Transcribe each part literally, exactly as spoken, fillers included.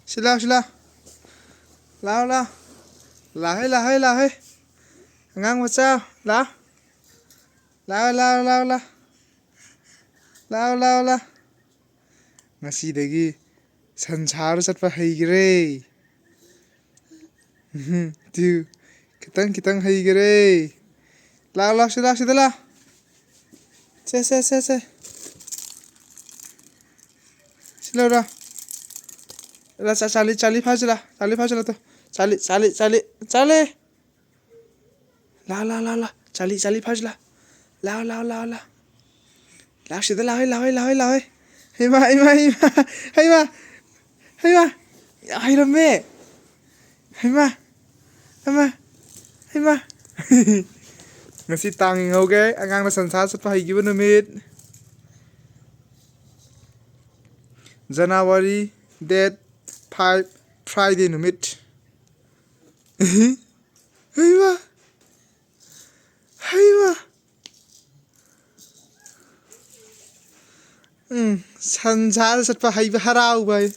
ꯁꯤ ꯂꯥꯎ, ꯁꯤ ꯂꯥꯎ꯫ ꯂꯥꯎ, ꯂꯥꯎ꯫ ꯂꯥꯎꯍꯦ, ꯂꯥꯎꯍꯦ, ꯂꯥꯎꯍꯦ꯫ ꯑꯉꯥꯡ ꯃꯆꯥ, ꯂꯥꯎ꯫ ꯂꯥꯎ, ꯂꯥꯎ, ꯂꯥꯎ, ꯂꯥꯎ꯫ ꯂꯥꯎ, ꯂꯥꯎ, ꯂꯥꯎ꯫ ꯉꯁꯤꯗꯒꯤ ꯁꯟ ꯁꯥꯔ ꯆꯠꯄ ꯍꯩꯈ꯭ꯔꯦ꯫ ꯎꯝ, ꯇꯨ, ꯈꯤꯇꯪ ꯈꯤꯇꯪ ꯍꯩꯈ꯭ꯔꯦ꯫ ꯂꯥꯎ, ꯂꯥꯎ, ꯁꯤꯗ, ꯁꯤꯗ ꯂꯥꯎ꯫ ꯁꯦ, ꯁꯦ, ꯁꯦ, ꯁꯦ꯫ ꯁꯤ ꯂꯧꯔꯣ꯫ ꯂꯥ, ꯆꯥ-, ꯆꯥꯂꯤ, ꯆꯥꯂꯤ ꯐꯥꯁꯤ ꯂꯥ꯫ ꯆꯥꯂꯤ ꯐꯥꯁꯤ ꯂꯥ ꯇꯨ꯫ ꯆꯥꯂꯤ, ꯆꯥꯂꯤ, ꯆꯥꯂꯤ, ꯆꯥꯂꯤ꯫ ꯂꯥ, ꯂꯥ, ꯂꯥ, ꯂꯥ꯫ ꯆꯥꯂꯤ, ꯆꯥꯂꯤ ꯐꯥꯁꯤ ꯂꯥ꯫ ꯂꯥ, ꯂꯥ, ꯂꯥ, ꯂꯥ꯫ ꯂꯥꯎ ꯁꯤꯗ ꯂꯥꯎ, ꯍꯩ, ꯂꯥꯎ, ꯍꯩ, ꯂꯥꯎ, ꯍꯩ, ꯂꯥꯎ, ꯍꯩ꯫ ꯍꯩꯃꯥ, ꯍꯩꯃꯥ, ꯍꯩꯃꯥ, ꯍꯩꯃꯥ, ꯍꯩꯃꯥ꯫ ꯌꯥꯝ ꯍꯩꯔꯝꯃꯦ꯫ ꯍꯩꯃꯥ, ꯍꯩꯃꯥ, ꯍꯩꯃꯥ꯫ ꯉꯁꯤ ꯇꯥꯡ ꯌꯦꯡꯍꯧꯒꯦ, ꯑꯉꯥꯡꯅ ꯁꯟꯁꯥ ꯆꯠꯄ ꯍꯩꯈꯤꯕ ꯅꯨꯃꯤꯠ꯫ January date five, Friday ꯅꯨꯃꯤꯠ꯫ ꯍꯩꯃꯥ, ꯍꯩꯃꯥ꯫ ꯎꯝ, ꯁꯟꯁꯥꯗ ꯆꯠꯄ ꯍꯩꯕ ꯍꯔꯥꯎꯕ ꯍꯥꯏ꯫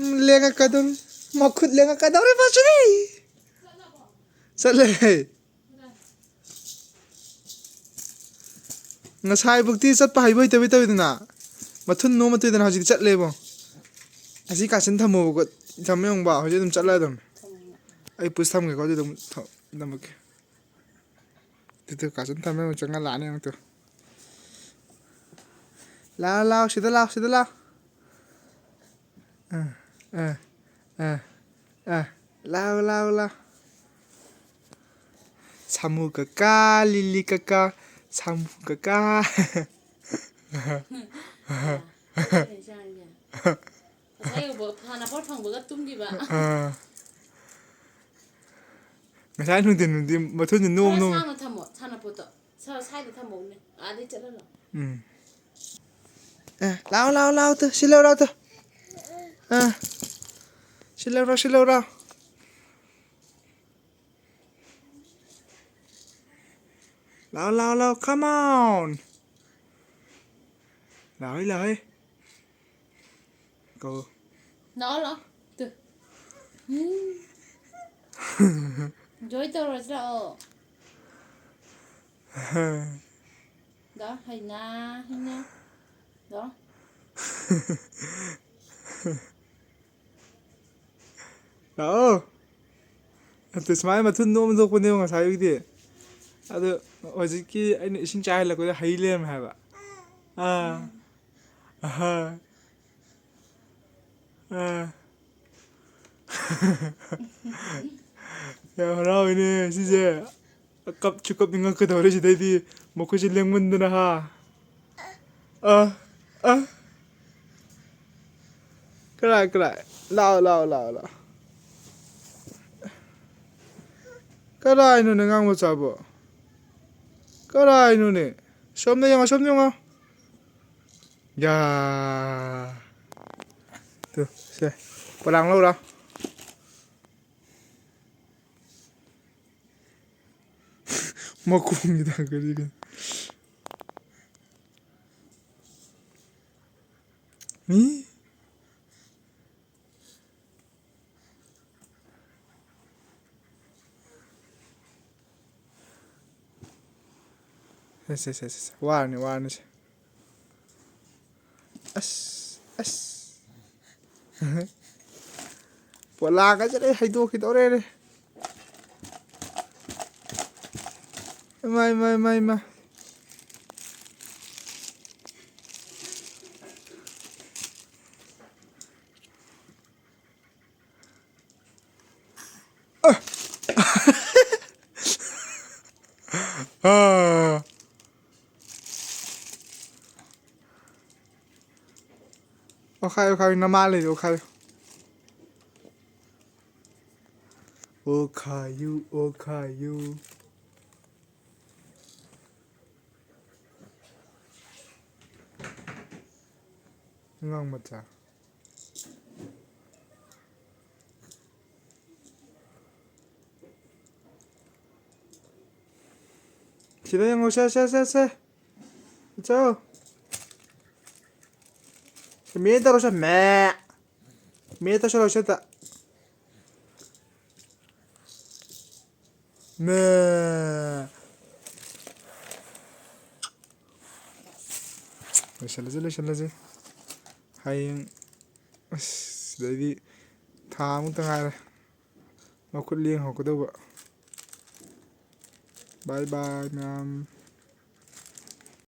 ꯎꯝ, ꯂꯦꯡꯉꯛꯀꯗꯧꯔꯤ꯫ ꯃꯈꯨꯠ ꯂꯦꯡꯉꯛꯀꯗꯧꯔꯦ ꯃꯁꯤꯗꯤ꯫ ꯆꯠꯂꯦ꯫ ꯉꯁꯥꯏꯕꯨꯛꯇꯤ ꯆꯠꯄ ꯍꯩꯕ ꯍꯩꯇꯕ ꯇꯧꯋꯤꯗꯅ, ꯃꯊꯨꯟ ꯅꯣꯝꯃ ꯇꯧꯋꯤꯗꯅ, ꯍꯧꯖꯤꯛꯇꯤ ꯆꯠꯂꯦꯕꯣ꯫ ꯑꯁꯤ ꯀꯥꯆꯤꯟ ꯊꯝꯃꯣꯕꯀꯣ, ꯊꯝꯃꯦ ꯌꯦꯡꯉꯨꯕ, ꯍꯧꯖꯤꯛ ꯑꯗꯨꯝ ꯆꯠꯂꯦ ꯑꯗꯨꯝ꯫ ꯑꯩ ꯄꯨꯁ ꯊꯝꯒꯦꯀꯣ, ꯑꯗꯨꯗ ꯑꯃꯨꯛ ꯊꯝ-, ꯅꯝꯃꯛꯀꯦ꯫ ꯑꯗꯨꯗ ꯀꯥꯆꯤꯟ ꯊꯝꯃꯦ ꯑꯃꯨꯛ ꯆꯪꯉ ꯂꯥꯛꯑꯅꯤ ꯑꯃꯨꯛꯇꯣ꯫ ꯂꯥꯎ, ꯂꯥꯎ, ꯁꯤꯗ ꯂꯥꯎ, ꯁꯤꯗ ꯂꯥꯎ꯫ ꯑ, ꯑ, ꯑ, ꯑ, ꯂꯥꯎ, ꯂꯥꯎ, ꯂꯥꯎ꯫ ꯁꯥꯃꯨ ꯀꯀꯥ, ꯂꯤꯂꯤ ꯀꯀꯥ, ꯁꯥꯃꯨ ꯀꯀꯥ꯫ ꯉꯁꯥꯏ ꯌꯧꯕ ꯍꯥꯟꯅ ꯄꯣꯠ ꯐꯪꯕꯒ ꯇꯨꯝꯈꯤꯕ꯫ ꯑ꯫ ꯉꯁꯥꯏ ꯅꯨꯡꯊꯤꯟꯗꯤ ꯃꯊꯨꯟꯁꯦ ꯅꯣꯝ ꯈꯔ ꯅꯣꯝ꯫ ꯁꯥꯡꯅ ꯊꯝꯃꯣ, ꯁꯥꯟꯅꯄꯣꯠꯇꯣ꯫ ꯁ-, ꯁ꯭ꯋꯥꯏꯗ ꯊꯝꯃꯧꯅꯦ꯫ ꯑꯥꯗꯩ ꯆꯠꯍꯜꯂꯣ꯫ ꯎꯝ꯫ ꯑꯦ, ꯂꯥꯎ, ꯂꯥꯎ, ꯂꯥꯎ ꯇꯨ꯫ ꯁꯤ ꯂꯧꯔꯣ ꯇꯨ꯫ ꯑ꯫ ꯁꯤ ꯂꯧꯔꯣ, ꯁꯤ ꯂꯧꯔꯣ꯫ ꯂꯥꯎ, ꯂꯥꯎ, ꯂꯥꯎ, come on. ꯂꯥꯎꯍꯦ, ꯂꯥꯎꯍꯦ꯫ ꯀꯧ꯫ ꯂꯥꯛꯑꯣ, ꯂꯥꯛꯑꯣ꯫ ꯇꯨ꯫ ꯎꯝ꯫ Enjoy ꯇꯧꯔꯁꯤ ꯂꯥꯛꯑꯣ꯫ ꯗꯣ, ꯍꯩꯅ, ꯍꯩꯅ꯫ ꯗꯣ꯫ ꯂꯥꯛꯑꯣ꯫ ꯑꯗꯨ ꯁꯨꯃꯥꯏꯅ ꯃꯊꯨꯟ ꯅꯣꯝ ꯊꯣꯛꯄꯅꯦꯕ ꯉꯁꯥꯏꯒꯤꯗꯤ꯫ ꯑꯗꯨ ꯍꯧꯖꯤꯛꯀꯤ ꯑꯩꯅ ꯏꯁꯤꯡ ꯆꯥꯏꯍꯜꯂꯛꯄꯗ ꯍꯩ ꯂꯩꯔꯝꯃꯦ ꯍꯥꯏꯕ꯫ ꯑꯥ꯫ ꯑꯍꯥ꯫ ꯑꯥ꯫ ꯌꯥꯝ ꯍꯔꯥꯎꯋꯤꯅꯦ ꯁꯤꯁꯦ꯫ ꯀꯞꯁꯨ ꯀꯞꯅꯤꯡꯉꯛꯀꯗꯧꯔꯦ ꯁꯤꯗꯩꯗꯤ꯫ ꯃꯈꯣꯏꯁꯦ ꯂꯦꯡꯃꯟꯗꯅ ꯍꯥ꯫ ꯑ꯫ ꯑ꯫ ꯀꯔꯥꯏ, ꯀꯔꯥꯏ? ꯂꯥꯛꯑꯣ, ꯂꯥꯛꯑꯣ, ꯂꯥꯛꯑꯣ, ꯂꯥꯛꯑꯣ꯫ ꯀꯔꯥꯏꯅꯣꯅꯦ ꯑꯉꯥꯡ ꯃꯆꯥꯕꯣ? ꯀꯔꯥꯏꯅꯣꯅꯦ? ꯁꯣꯝꯗ ꯌꯦꯡꯉꯣ, ꯁꯣꯝꯗ ꯌꯦꯡꯉꯣ꯫ ꯌꯥ꯫ ꯇꯨ, ꯁꯦ꯫ ꯄꯣꯂꯥꯡ ꯂꯧꯔꯣ꯫ ꯃꯈꯣꯡꯒꯤ ꯊꯥꯡꯒꯠꯂꯤ ꯀꯩꯅꯣ꯫ ꯃꯤ꯫ ꯁꯦ, ꯁꯦ, ꯁꯦ, ꯁꯦ, ꯁꯦ꯫ ꯋꯥꯔꯅꯤ, ꯋꯥꯔꯅꯤ ꯁꯦ꯫ ꯑꯁ, ꯑꯁ꯫ ꯄꯣꯂꯥꯡꯒꯁꯦ ꯂꯣꯏ ꯍꯩꯗꯣꯛꯈꯤꯗꯧꯔꯦꯅꯦ꯫ ꯏꯃꯥ, ꯏꯃꯥ, ꯏꯃꯥ, ꯏꯃꯥ꯫ ꯑꯥ꯫ ꯑꯣꯈꯥꯏꯌꯨ, ꯑꯣꯈꯥꯏꯌꯨ, ꯅꯃꯥ ꯂꯩꯔꯦ, ꯑꯣꯈꯥꯏꯌꯨ꯫ ꯑꯣꯈꯥꯏꯌꯨ, ꯑꯣꯈꯥꯏꯌꯨ꯫ ꯑꯉꯥꯡ ꯃꯆꯥ꯫ ꯁꯤꯗ ꯌꯦꯡꯉꯣ, ꯁꯦ, ꯁꯦ, ꯁꯦ, ꯁꯦ꯫ ꯆꯥꯎ꯫ ꯁꯤ ꯃꯦ ꯇꯧꯔꯣ, ꯁꯦ, ꯃꯦ꯫ ꯃꯦ ꯇꯧꯁꯜꯂꯣ ꯁꯦꯠꯇ꯫ ꯃꯦ꯫ ꯂꯣꯏꯁꯤꯜꯂꯁꯤ, ꯂꯣꯏꯁꯤꯜꯂꯁꯤ꯫ ꯍꯌꯦꯡ ꯑꯁ ꯁꯤꯗꯩꯗꯤ ꯊꯥ ꯑꯃꯨꯛꯇ ꯉꯥꯏꯔꯦ ꯃꯈꯨꯠ ꯂꯦꯡ ꯍꯧꯔꯛꯀꯗꯧꯕ꯫ ꯕꯥꯏ ꯕꯥꯏ ꯃꯌꯥꯝ꯫